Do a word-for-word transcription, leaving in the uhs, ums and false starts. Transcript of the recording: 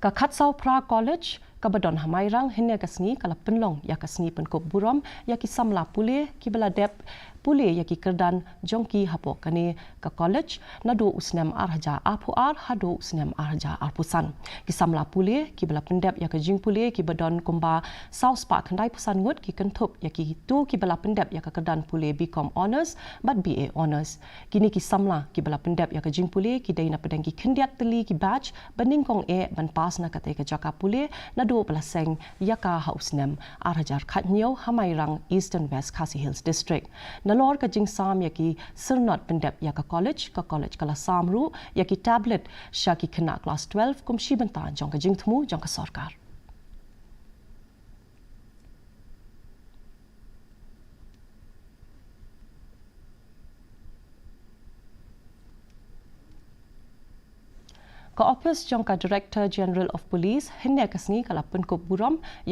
Ka Khatsawphra College kaba don ha Mairang hynne ka sngi ka la pynlong ïa ka sngi pynkup burom ïa ki samla pule kiba la dep pule ïa ki kyrdan jong ki hapoh kane ka college naduh u snem ar hajar arphew ar haduh u snem ar hajar arphew san. Ki samla pule kiba la pyndep ïa ka jingpule kiba don kumba saw spah khyndai phew san ngut ki kynthup ïa kito kiba la pyndep ïa ka kyrdan pule B Com Honours bad B A Honours. Kine ki samla kiba la pyndep ïa ka jingpule ki dei na pdeng ki khyndiat tylli ki batch ba nyngkong eh ban pass na katei ka jaka pule naduh ba la seng ïa ka ha u snem ar hajar khathynñiew ha Mairang, Eastern West Khasi Hills District. Nalor ka jingsam ïa ki syrnod pyndep ïa ka college, ka college ka la sam ruh ïa ki tablet sha ki khynnah klas twelve kum shi bynta jong ka jingthmu jong ka sorkar. Ka ophis jong ka Director General of Police hynne ka sngi ka la pynkup burom ïa